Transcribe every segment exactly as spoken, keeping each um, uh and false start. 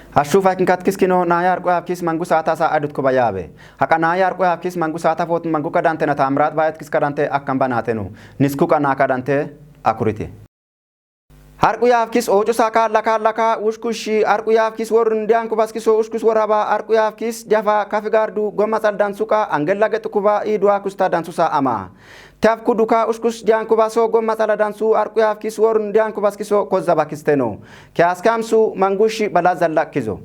Hashshu faykin katkiskino naya arqu yaafkis mangu saata sa adut kuba yaabe. Haqa naya arqu yaafkis mangu saata footun mangu kadante na Taamiraat Baayat kis kadante akkan banatenu. Nisku qana kadante akurite. Harqu yaafkis oocu sa kaalla kaalla ka ushkushi arqu yaafkis worun diyan kubaskiso ushkus woraba arqu yaafkis diyafa kafi gardu gomma tsaldan suqa angella getu kuba idwa kusta dansusa ama. Tafku duka ushkus diyan kubaso gomma tsala dansu arqu yaafkis worun diyan kubaskiso kozza bakisteno. Kiyaskam su mangushi bala zalla kizo.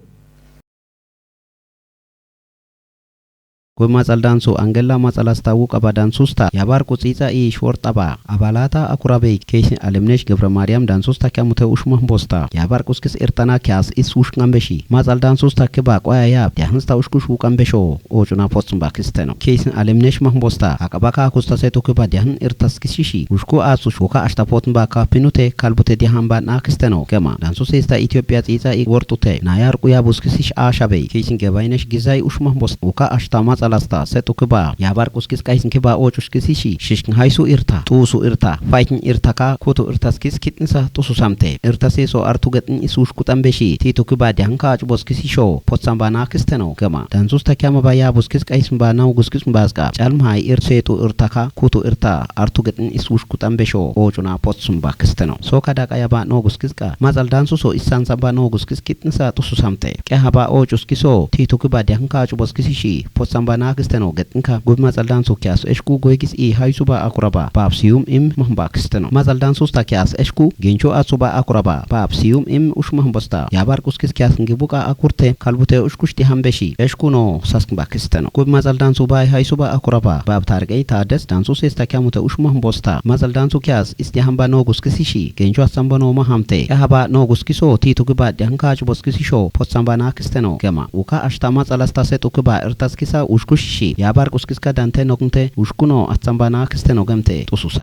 Gomma tsaldan su angella matsalas ta wuqa ba dansusta yabar qutsixa i shwortaba abalata akurabey keysin Alemnesh Gebre Maryam dansusta kyamute ushmah bosta yabar quskis irtana kiyas is ushkan beshi. Matsal dansusta kiba qoya yab diyahnsta ushkush wuqan besho. Ocuna potsn bakisteno. Keysin Alemnesh mahn bosta aqaba ka kusta setu kiba diahn irtas kisishi. Ushku atsush uka ashta potn ba ka pinute kalbute diahn ba nakisteno. Gema dansu sesta Ethiopia tsixa i wortute nayar quya buskisish ashabey. Keysin gebaynesh gizay ush mahn bosta uka ashta matsalasta setu kiba yabar quskis kaysin kiba ocush kisishi. Shishkin haysu irta, tusu irta, faykin irta ka kutu irtas kis kitnisa tusu samte. Irta seso artu getn is ushkutan beshi. Titu kiba diahn ka acu boskisisho potsan ba nakisteno. Gema dansusta kyama ba ya buskis kaysin ba naw guskis baska. Calmhay ir setu irtaka kutu irta artu getn is ushkutan besho ocuna potsun bakisteno. Soka daqa ya ba no guskiska matsal dansuso issansa ba no guskis kitnisa tusu samte. Qeha ba ocuskiso titu kiba diahn ka acu boskisishi potsan ba nakisteno. Getnka gub matsal dansu kiyas eshku goygis i haysu ba akuraba bab siyum im mahn bakisteno. Matsal dansusta kiyas eshku gencho atsu ba akuraba bab siyum im ush mahn bosta yabar quskis kiyas ngibuqa akurte kalbute ushkush diahn beshi eshku no saskn bakisteno. Gub matsal dansu bay haysu ba akuraba bab tarqey tades dansu sesta kyamute ush mahn bosta matsal dansu kiyas is diahn ba no guskisishi gencho atsan ba no mahamte. Qeha ba no guskiso titu kiba diahn ka acu boskisisho potsan ba nakisteno. Gema uka ashta matsalasta setu kiba irtas kisa ushkushishi yabar quskiska dante noknte ushkuno atsan ba nakisteno gemte tususa.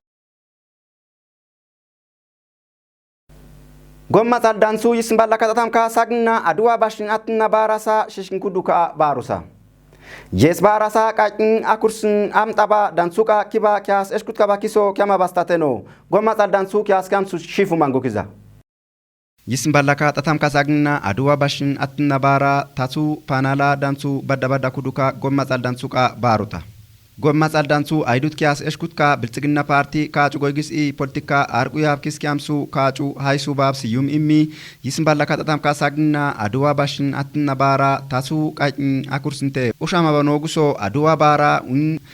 Gomma tsaldan su yisn balla katatam ka sagna aduwa bashin atna barasa shishkin kuduka barusa. Yes barasa qaqin akursin amtaba dansuqa kiba kiyas eshkutka bakiso kyama bastateno. Gomma tsaldan su kiyas kyamsu shifu mangu kiza. Yisn balla katatam ka sagna aduwa bashin atna bara tatsu panala dansu badda badda kuduka gomma tsaldan suqa baruta. Gomma tsaldan su aydut kiyas eshkutka biltsigna parti ka acu goygis i politika arqu yaafkis kyamsu ka acu haysu bab siyum immi. Yisn balla katatam ka sagna aduwa bashin atna bara tatsu qaqin akursinte ushama ba noguso aduwa bara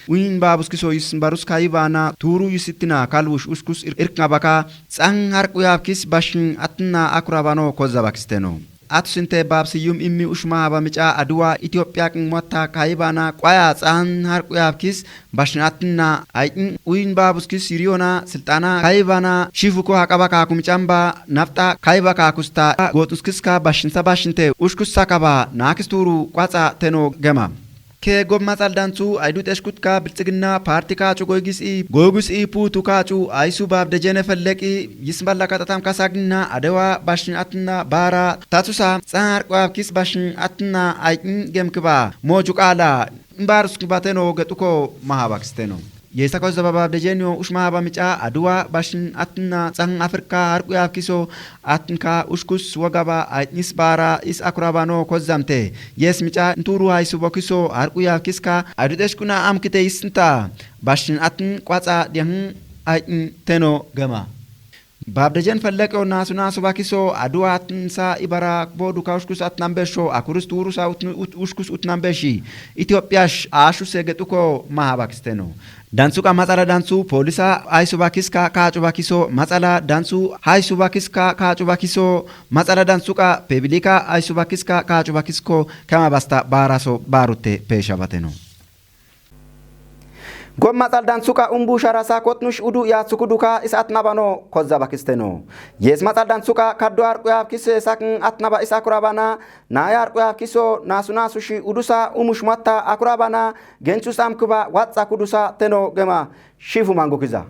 uyin babuskiso yisn barus kayibana turu yisittina kalwush ushkus irkna baka tsan harqu yaafkis bashin atna akurabano kozza bakisteno. Atu sinte bab siyum immi ushma haba mica aduwa Ethiopia qin mwatta kayibana qwaya tsan harqu yaafkis bashin atna ayqin uyin babuskis yiriyona silxana kayibana shifuko haqaba kaku mican ba nafta kayiba kakusta goxuskiska bashinsa bashinte ushkussa kaba nakis turu qwaxa teno gema. Ke gomma tsaldan su aydut eshkutka biltsigna parti ka acu goygis i goygis i putu ka acu aysu bab dejene felleqi yisn balla katatam ka sagna adewa bashin atna bara tatsusa tsan harqu yaafkis bashin atna ayqin gemkiba moju qala imbaruskbateno gexuko mahabakisteno. Yesa kozza ba bab dejeniyo ushma haba mica aduwa bashin atna tsan Afrika harqu yaafkiso atnka ushkus wagaba ayqnis bara is akurabano kozzamte. Yes mica nturu haysu bokiso harqu yaafkiska aydut eshkuna amkite yisnta bashin atn qwaxa diahn ayqin teno gema. Bab dejen felleqyo nasu nasu bakiso aduwa atnsa ibara bodu ka ushkus atnan besho akuris turusa utn- ut- ushkus utnan beshi. Ethiopia sh- ashuse gexuko mahabakisteno. Dansuqa matsala dansu polisa aysu bakiska ka acu bakiso matsala dansu haysu bakiska ka acu bakiso matsala dansuqa peblika aysu bakiska ka acu bakisko kama basta baraso barutte peshabateno. Gomma tsaldan suqa umbu sharasa kotnush udu yatsuku duka is atnabano kozza bakisteno. Yes matsaldan suqa kaddo harqu yaafkise sakn atnaba is akurabana naya harqu yaafkiso nasu nasu shi udusa umush matta akurabana genchus amkuba watsa kudusa teno gema shifu mangu kiza.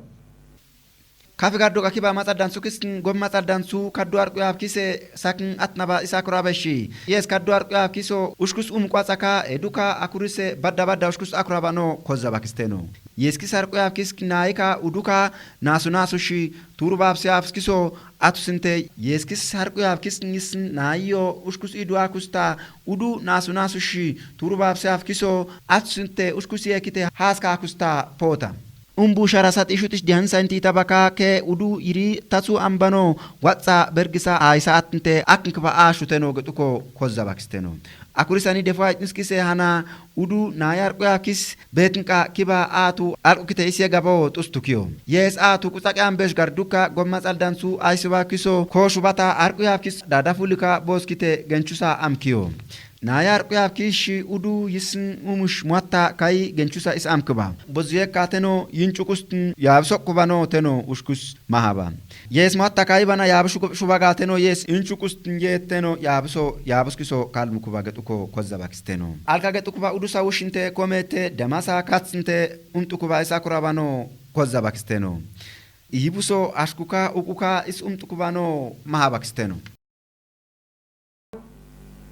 Kafi gardo qakiba matsaldan sukisn gom matsaldan su kaddo harqu yaafkise sakn atnaba is akurabeshi. Yes kaddo harqu yaafkiso ushkus um qwaxaka eduka akurise badda badda ushkus akurabano kozza bakisteno. Yeeskis harqu yaafkis naayika uduka naasu naasushi tuuru baabsi yaafskiso atusinte yeeskis harqu yaafkis ngis naayo ushkus idu akusta udu naasu naasushi tuuru baabsi yaafkiso atusinte ushkus yeekite haaska akusta poota. Umbu shara sat ishutish dihansa inti tabaka ke udu iri tatsu ambano watsa bergisa aysa atinte aknkba ashuteno getuko kozza baksteno. Akurisani defa itniskise hana udu nayar quyakis betinqa kiba atu arqukite isye gabo tustukiyo. Yes atu kutsaqi ambesh garduka gomma tsaldansu aysuba kiso koshubata arquyakis dadafulika boskite genchusa amkiyo. Nayar quyakis shi udu yisn umush mwatta kai genchusa is amkiba. Bozuye kateno yinchukustin yabsokubano teno ushkus mahaba. Yes mwatta kai bana yabshu shubagateno yes inchukustin yeteno yabso yabskiso kalmukuba getuko kozza baksteno. Alka getukuba udusa wushinte komete damasa katsinte umtukuba isa kurabano kozza baksteno. Iyibuso ashkuka ukuka is umtukubano maha baksteno.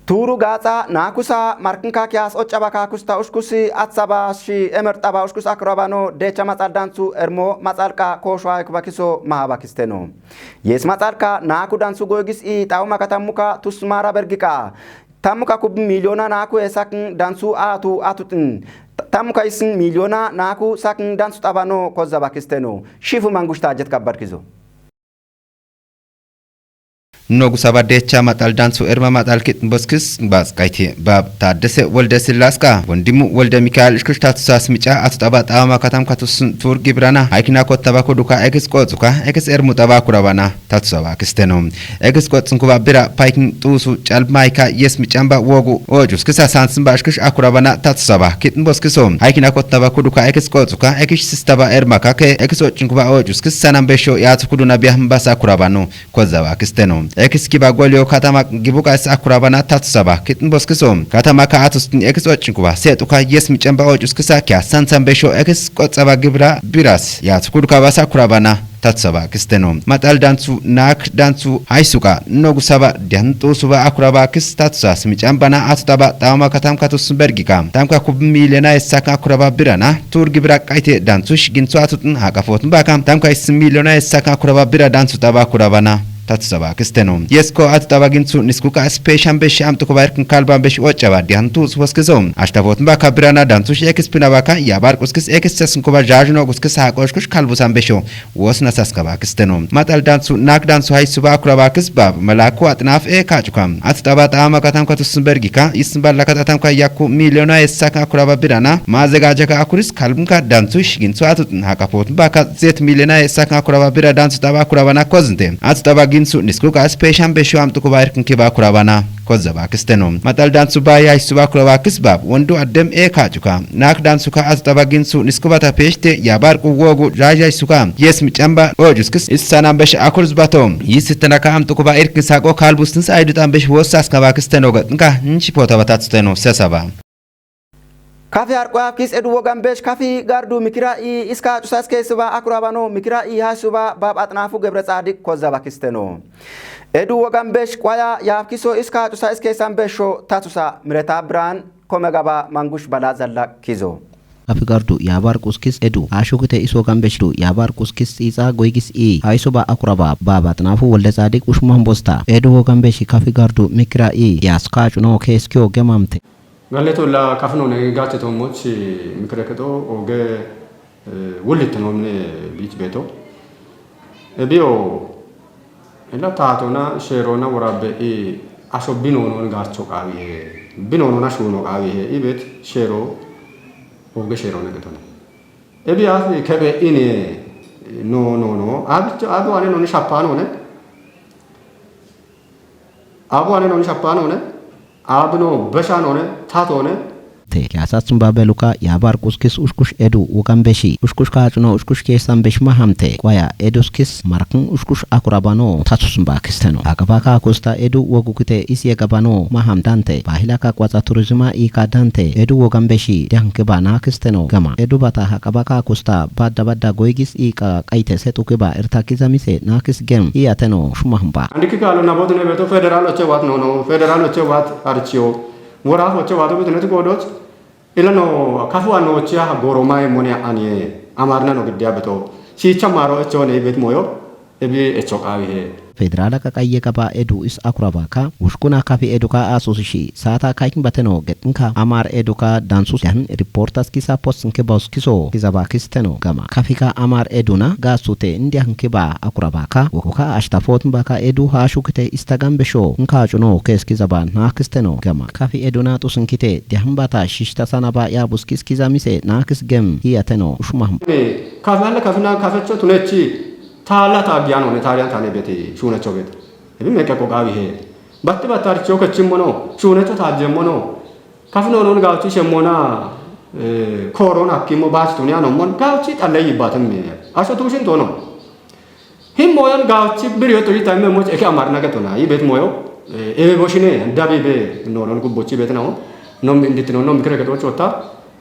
Turu gatsa nakusa markinka kiyas occaba kakusta ushkusi atsaba shi emertaba ushkus akrabano decha matsaldansu ermo matsalqa koshwa ekbakiso maha baksteno. Yes matsalka naku dansu goygis i tauma katammuka tusmara bergika. Tammuka kub milyona naku esakin dansu atu atutin. Tammuka isin milyona naku sakin dansu tabano kozza baksteno. Shifu mangushta jet kabbarkizo. Nogu saba decha matal dansu erma matal kit boskis bas kaiti bab Taddese Wolde Sillaska, Wondimu Wolde Mikael ishkush tatusas mica atu taba tama katam katusun tur gibrana, haikina kottaba kuduka ekis qotsuka, ekis ermu taba kurabana, tatusaba kisteno. Ekis qotsun kuba bira paikin tusu calmaika yes micamba wogu, ojus kisa sansin ba ishkush akurabana, tatusaba, kitin boskiso, haikina kottaba kuduka ekis qotsuka, ekis sistaba ermaka ke, ekis ochin kuba ojus kis sanam besho yatu kuduna biya mbasa kurabano. Kozaba kisteno. Ekis kiba golyo katama gibuka is akurabana tatusaba. Kitin boskiso. Katama ka atustin ekis ochinkuba. Setuka yes micamba ocuskisa kya sansan besho ekis kotsaba gibra biras. Ya tukuduka basa kurabana tatusaba kisteno. Matal dansu nak dansu haisuka. Nogu saba diantu suba akuraba kis tatusas micambana atutaba tama katam katus bergika. Tamka kub milena esaka akuraba birana. Tur gibra kaite dansu shigin su atutun haka fotun baka. Tamka is milena esaka akuraba bira dansu taba akurabana. Tatusaba kisteno. Yesko atu taba ginsu niskuka special besh amtukuba irkin kalban besh ocaba diantu su waskizo. Ashta fotun baka birana dansu shi ekis pina baka ya bar kuskis ekis sesnkuba jajno kuskis hako shkush kalbusan besho. Wosna saskaba kisteno. Matal dansu nak dansu haisuba akuraba kisbab malaku atnaf e kachuka. Atu taba tama katam katusun bergika. Isn balla katatam ka yaku milena esaka akuraba birana. Mazegajaka akuris kalbunka dansu shigin su atutun haka fotun baka zet milena esaka akuraba bira dansu taba akurabana kozinte. Atu taba ginsu niskuka special besho amtukuba irkin kiba akurabana. Kozaba kisteno. Matal dansu ba ya suba kuraba kisbab. Wondu addem e kachuka. Nak dansuka atu taba ginsu niskubata peshte ya barku wogu jaja suka. Yes micamba. Ojus kis issanam besh akurz bato. Yisitanaka amtukuba irkin sako kalbustins aidutan besh wosas kaba kisteno gatnka. Nchi pota batatsteno sesaba. Kafi harqoyaf kis edu wogan besh kafi gardu mikira i iska cusas kesuba akurabano mikira i hasuba bab atnafu gebre tsadik kozaba kisteno. Edu wogan besh qoya yaf kiso iska cusa iskesan besho tatusa mireta bran kome gaba mangush bala zalla kizo. Afi gardu yabar kuskis edu ashukite iso gambeshdu yabar kuskis isa goygis i haiso ba akuraba baba tnafu wolde tsadik ushman bosta edu wogan beshi kafi gardu mikira i yaska cuno keskiyo gemamte. Galleto la kafno ne gache to moch mikira keto oge eh, wulit no ne bich beto. Ebio ela tatona sherona warabe i aso binonon garcho qawihe. Binonon ashuno qawihe. Ibet shero oge shero ne getono. Ebi afi kebe ine no no no. Abicho adu ane no ni shapano ne. Abu ane no ni shapano ne. Abno besha no ne. Tato ne. Te kiyasatsun babeluka yabar kuskis ushkush edu wogan beshi ushkush kacuno ushkush kesan besh mahamte qoya eduskis markin ushkush akurabano tatsun bakisteno. Agabaka kusta edu wogukite isye gabano mahamdante bahilaka kwatsa turizma ika dante edu wogan beshi dianke ba nakisteno gama edu bata hakabaka kusta badda badda goygis ika qaite setuke ba irtakiza mise nakis gem iyateno shumahumba. Andiki kalo nabot ne beto federal oche wat no no federal oche wat archio. Wora oche wat beto ne godoch. Ilano kafu ano chia goroma e mone anie. Amaarina no giddiya beto. Siicha maaro echo ne bet moyo. Ebi echo qaawi he. Federaala qaqayye gaba edu is akurabaka, wushkuna kafi eduka asusishi, saata kaikin bateno getinka, amar eduka dansus yahin reporters kisa post nke bauskiso, kizaba kisteno gama. Kafika amar eduna, gasute india hinkiba akurabaka, wokoka ashtafotin baka edu ha shukite Instagram besho, nka chuno kes kizaba nakisteno gama. Kafi eduna tusinkite, diahin bata shishta sana ba ya buskis kizamise, nakis gem, hiyateno, ushumahum. Kafi alle kafina kafecho tunechi, Taalla taaggiyaanoone taariyan taane bete shuunecho beete. Ebi meeqqe qoqaawi hee. Batti battarcho kechimmono, shuunecho taajjemmono, kafi noonon gaawchi shemmona, eh, kooroon hakkimmo baach tuniya nommon, gaawchi xalle yibbaatemme. Asho tuushin toono. Himmoyon gaawchi biriyo to yita imme moch eke amarna getona. Yi bet moyo, eh, ebe boshine, dabi be, noonon gubbochi bet naho. Nom inditino, nom kire getoch wota.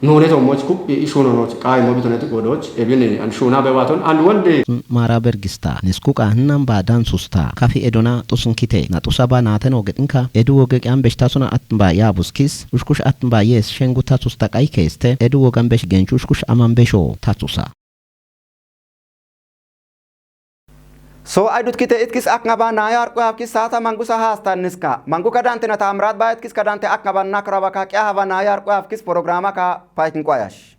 Nuune tommoch ku'i ishunonoch, qaayimo bitoneti goodoch, ebine and shuuna bewaton and wonde. Mara bergista, nisku qaahinan ba dan susta, kafi edona xusunkite, na xusa ba naateno getinka, edu woge qiyan beshtasuna attin ba ya buskis, ushkush attin ba yes shengu tatsusta qai keeste, edu wogan besh genchu ushkush aman besho tatsusa. So aidut kite itkis akngaba naya arqu hafkis saata mangusa haasta niska. Mangu kadante na tamrat ba itkis kadante akngaba nakraba ka kya haba naya arqu hafkis programa ka paikin kwayash.